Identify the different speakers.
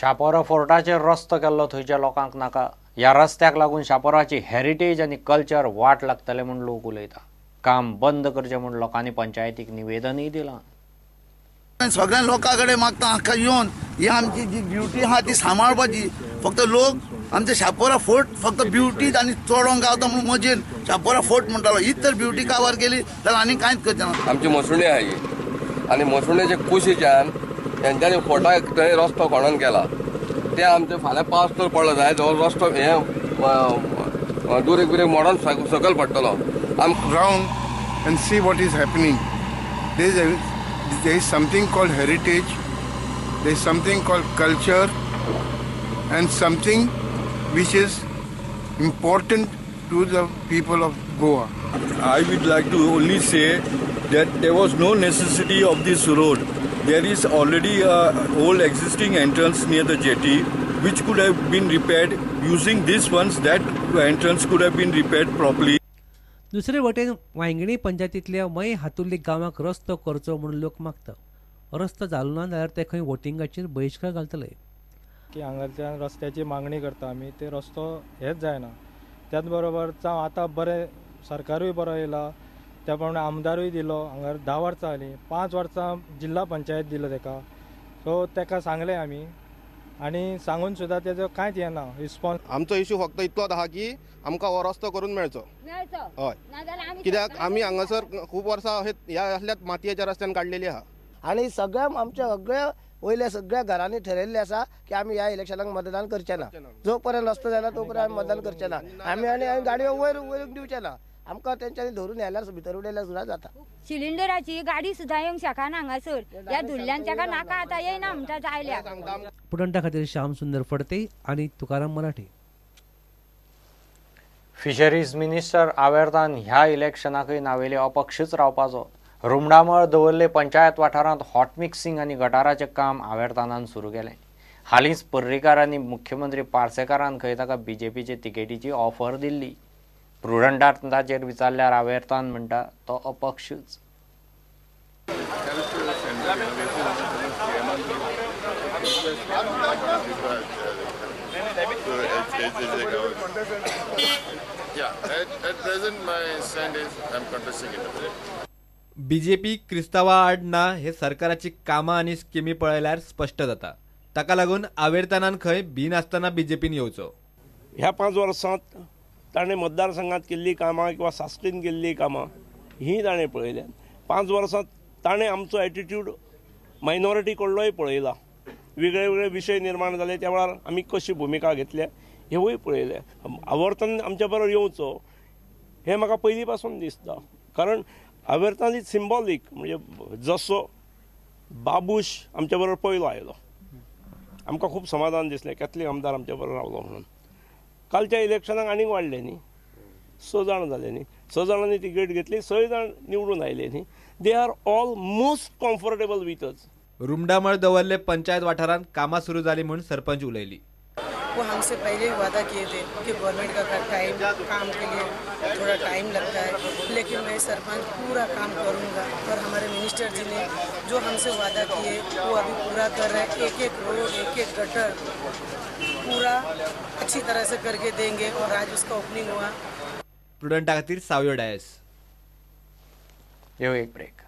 Speaker 1: शापोरा फोर्टाचेर रस्तो केल्लो थंयच्या लोकांक नाका. ह्या रस्त्याक लागून शापोराची हेरिटेज आनी कल्चर वाट लागतले म्हूण लोक उलयता. काम बंद करचें म्हूण लोकांनी पंचायतीक निवेदनूय दिलां.
Speaker 2: सगळ्या लोकां कडेन मागता हांगा येवन ही आमची जी ब्युटी आहा ती सांबाळपाची. फक्त लोक आमचे शापोरा फोर्ट फक्त ब्युटी आनी चडोंक गावता म्हणून मजेन शापोरा फोर्ट म्हणटालो. हीच तर ब्युटी काबार केली जाल्यार आनी कांयच करचें ना.
Speaker 3: आमची मसुंडी आहा ही आनी मसुंडेचे कुशीच्यान तेंच्यांनी फोर्टाक थंय रस्तो खणोन केला. ते आमचे फाल्यां पावस तर पडलो जाय जो रस्तो हे दुरीग बिरीग मोडोन सकयल पडटलो.
Speaker 4: Round and see what is happening. There is something called heritage, there is something called culture, and something which is important to the people of Goa.
Speaker 5: I would like to only say that there was no necessity of this road. There is already a old existing entrance near the jetty which could have been repaired using these funds. That entrance could have been repaired properly.
Speaker 6: दुसरे वटेन वांयगिणी पंचायतींतल्या मय हातुर्ली गांवाक रस्तो करचो म्हणून लोक मागता. रस्तो जालो ना जाल्यार ते खंय वोटिंगाचेर बहिश्कार घालतले.
Speaker 7: की हांगाच्यान रस्त्याची मागणी करता आमी, ते रस्तो हेच जायना. त्याच बरोबर जावं आतां बरें सरकारूय बरो येयला, त्या प्रमाणे आमदारूय दिलो. हांगा 10 वर्सां जालीं, 5 वर्सां जिल्हा पंचायत दिलो तेका. सो तेका सांगलें आमी आनी सांगून सुद्दां तेजो कांयच येना रिस्पॉन्स.
Speaker 8: आमचो इशू फक्त इतलोच आहा की आमकां हो रस्तो करून मेळचो. हय, कित्याक आमी हांगासर खूब वर्सां ह्या असल्याच मातयेच्या रस्त्यान काडलेली आहा.
Speaker 9: आनी सगळ्या आमच्या सगळ्या वयल्या सगळ्या घरांनी ठरयल्लें आसा की आमी ह्या इलेक्शनाक मतदान करचे ना. जो पर्यंत रस्तो जायना तो पर्यंत आमी मतदान करचे ना. आमी आनी गाडयो वयर वयर दिवचे ना. आमकां तेंच्यांनी धरून व्हेल्यार भितर उडयल्यार सुद्दां जाता.
Speaker 10: सिलिंडराची गाडी सुद्दां येवंक शकना हांगासर. ह्या धुल्ल्यान ताका नाका आतां येयना म्हणटा जायल्या.
Speaker 6: प्रुडंटा खातीर श्याम सुंदर फडते आनी तुकाराम मराठे.
Speaker 1: फिशरीज मिनिस्टर आवेर्तान ह्या इलेक्शनाकय नावेले अपक्षच रावपाचो. रुमडामळ दवर्ले पंचायत वाठारांत हॉट मिक्सिंग आनी गटाराचें काम आवेर्तानान सुरू केलें. हालींच पर्रीकार आनी मुख्यमंत्री पार्सेकारान खंय ताका बीजेपीचे तिकेटीची ऑफर दिल्ली. प्रुडंटान ताचेर विचारल्यार आवेर्तान म्हणटा तो अपक्षच.
Speaker 11: बीजेपी क्रिस्तावा आड ना हे सरकाराची कामां आनी स्किमी पळयल्यार स्पश्ट जाता. ताका लागून आवेर्तानान खंय भिनासतना बीजेपीन येवचो.
Speaker 12: ह्या 5 वर्सांत ताणें मतदारसंघात केल्लीं कामां किंवा साश्टीन केल्लीं कामां हीं ताणें पळयल्यात. 5 वर्सांत ताणें आमचो एटिट्यूड मायनॉरिटी कडलोय पळयला. वेगळे वेगळे विशय निर्माण जाले त्या वेळार आमी कशी भुमिका घेतल्या हेवूय पळयलें. आवर्तन आमच्या बरोबर येवचो हें म्हाका पयलीं पासून दिसता. कारण आवर्तन is symbolic, म्हणजे जसो बाबूश आमच्या बरोबर पयलो आयलो, आमकां खूब समाधान दिसलें कॅथलीक आमदार आमच्या बरोबर रावलो म्हणून. कालच्या इलेक्शनाक आनीक वाडले न्ही, 6 जाण जाले न्ही, 6 जाणांनी तिकेट घेतली, 6 जाण निवडून आयले न्ही. They are all most comfortable with us.
Speaker 11: Rumdamal Davorlim panchayat वाठारांत कामां सुरू जाली म्हूण सरपंच उलयली.
Speaker 13: वो हमसे पहले ही वादा किए थे कि गवर्नमेंट का टाइम काम के लिए थोड़ा टाइम लगता है, लेकिन मैं सरपंच पूरा काम करूंगा. और हमारे मिनिस्टर जी ने जो हमसे वादा किए वो अभी पूरा कर रहे हैं. एक एक रोड, एक एक गटर पूरा अच्छी तरह से करके देंगे और आज उसका ओपनिंग हुआ.
Speaker 11: प्रुडंटा खातीर सावयो डायस.
Speaker 1: एक ब्रेक.